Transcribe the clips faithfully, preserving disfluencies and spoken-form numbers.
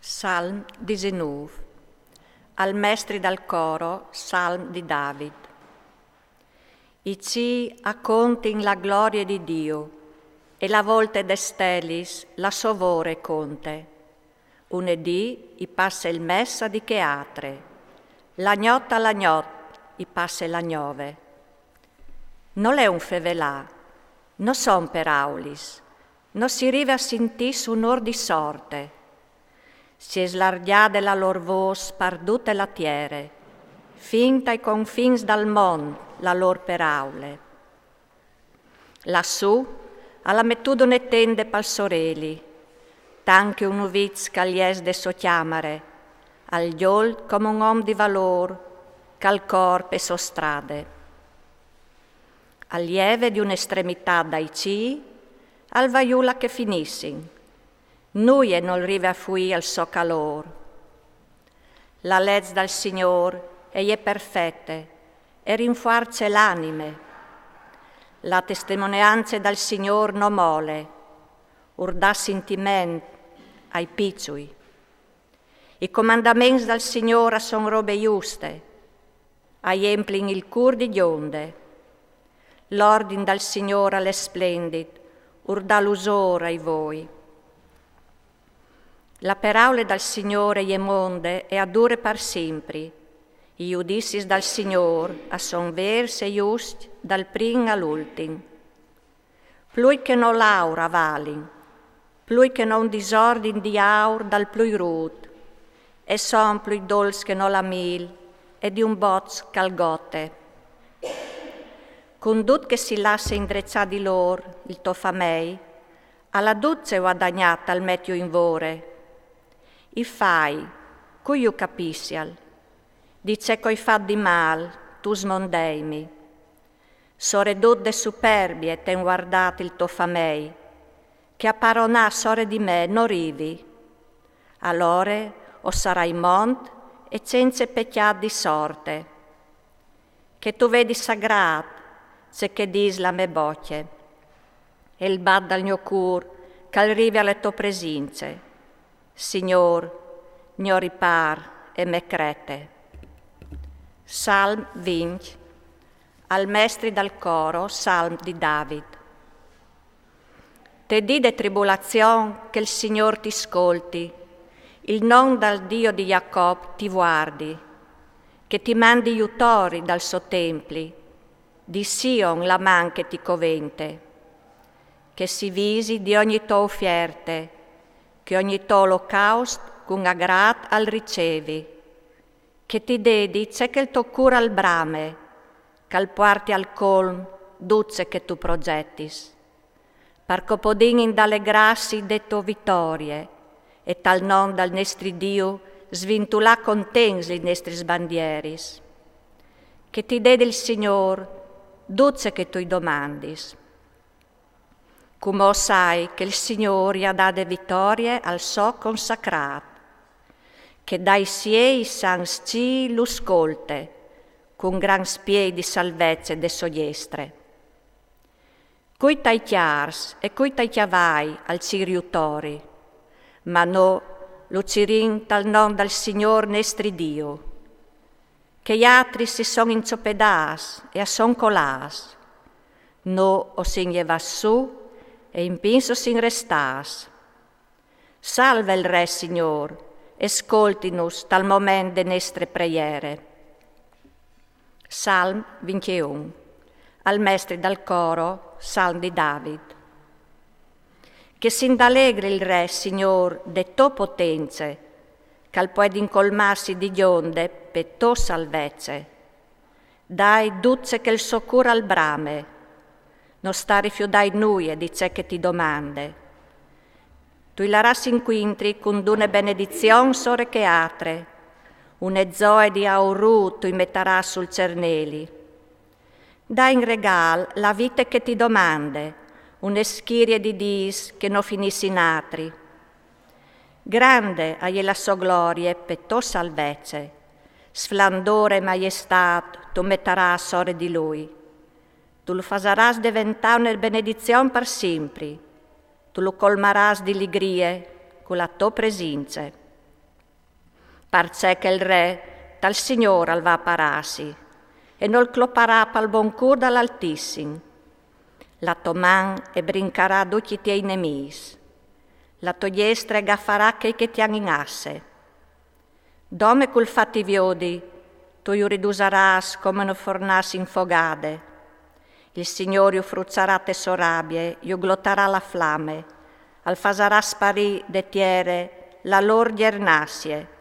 Salm disinûf. Al mestri dal coro, salm di David. I cîi a contin la glorie di Diu, e la volte des stelis la sô vore conte. Une dì i passe il mès a di chê atre, la gnot a la gnot i passe la gnove. Nol è un fevelâ, no son peraulis, no si rive a sintî sunôr di sorte. Si è slargjade la lôr vôs par dute la tiere, fin tai confins dal mont la lôr peraule. Lassù al à metût une tende pal soreli, tant che un uviç che al jes de sô cjamare, al gjolt come un om di valôr, che al cor pe sô strade. Al jeve di une estremitât dai cîi, al va jù là che finissin. Nuie nol rive a fuî al so calôr. La leç dal Signôr e je perfete, e rinfuarce la anime. La testemoneance dal Signôr no mole, ur dà sintiment ai piçui. I comandaments dal Signôr a son robe juste, a jemplin il cûr di gjonde. L'ordin dal Signôr al è splendit, ur dà lusôr ai voi. La peraule dal Signôr e je monde e a dure par simpri. I judicis dal Signôr a son vêrs e juscj dal prin al ultin. Plui che no l'aur a valin, plui che no un disordin di aur dal plui rût, e son plui dolçs che no la mîl e di un boç che al gote. Cun dut che si lasse indreçâ di lôr il to famei, al à duce uadagnât tal metilu in vore. I fai, cui ju capissial, di ce che o ai fat di mâl, tu smondeimi. Soredut de superbie ten guardât il to famei, che a paronâ sore di me no rivi. Alore o sarai mont e cence pecjât di sorte. Che tu vedis sagrât ce che dîs la mê bocje, e il bat dal gno cûr che al rive a le tô presince. Signôr, gno ripâr e mê crete. Salm vincj. Al mestri dal coro, salm di David. Te dì de tribulazion che il Signôr ti scolti, il non dal Dio di Jacop ti vuardi, che ti mandi jutori dal so templi, di Sion la man che ti covente, che si visi di ogni tô ufierte, che ogni tô olocaust cun agrât al ricevi, che ti dedi ce che il to cûr al brame, che al puarti al colm dut ce che tu progetis. Par che o podìn indalegrâsi de tô vitorie, e tal non dal nestri Diu svintulâ contents lis nestris bandieris. Che ti dedi il Signôr dut ce che tu i domandis. Cumò sai che il Signôr i à dade vitorie al so consacrât, che dai siei sants cîi lu scolte, cun grant spiei di salvece de sô diestre. Cui tai cjârs e cui tai cjavai al cîr jutori, ma nô lu cirìn tal non dal Signôr nestri Diu. Chei atris si son inçopedâts e a son colâts. Nô o sin jevâts sù e impins o sin restâts. Salve il re, Signôr, e scoltinus tal moment de nestre preiere. Salm vincjeun. Al mestri dal coro, salm di David. Che s'indalegri il re, Signôr, de tô potence, che al puedi incolmâsi di gjonde pe tô salvece. Dai dut ce che il so cûr al brame, no sta rifiudâi nuie di ce che ti domande. Tu i larâs incuintri cun dune benedizion sore chê atre, une zoie di aur rût tu i metarâs sul cerneli. Dai in regâl la vite che ti domande, une schirie di dîs che no finissin atri. Grande e je la sô glorie pe tô salvece, sflandôr e maiestât tu metarâs sore di lui. Tu lu fasarâs deventâ une benedizion par simpri, tu lu colmarâs di ligrie cu la tô presince. Parcè che il re tal Signôr al va a parâsi, e nol cloparà pal bon cûr dal Altissim. La tô man e brincarà ducj i tiei nemîs. La tô diestre e gafarà chei che ti àn in asse. Dome cul fâti viodi, tu ju ridusarâs come une fornasse infogade. Il Signôr ju fruçarà te sô rabie, ju glotarà la flame, al fasarà sparî de tiere la lôr gjernasse,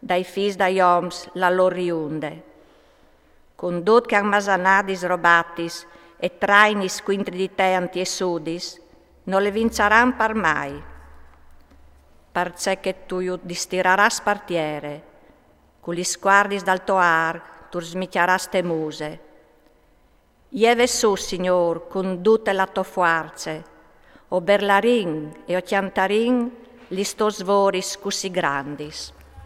dai fîs dai oms la lôr riunde. Cundut che àn masanadis robatis e trainis cuintri di te ant jessudis, no le vinçaran par mai. Parcè che tu ju distirarâs par tiere, cu lis cuardis dal to arc tu smicjarâs te muse. Jeve sù, Signôr, cun dute la tô fuarce, o berlarìn e o cjantarìn lis tôs voris cussì grandis.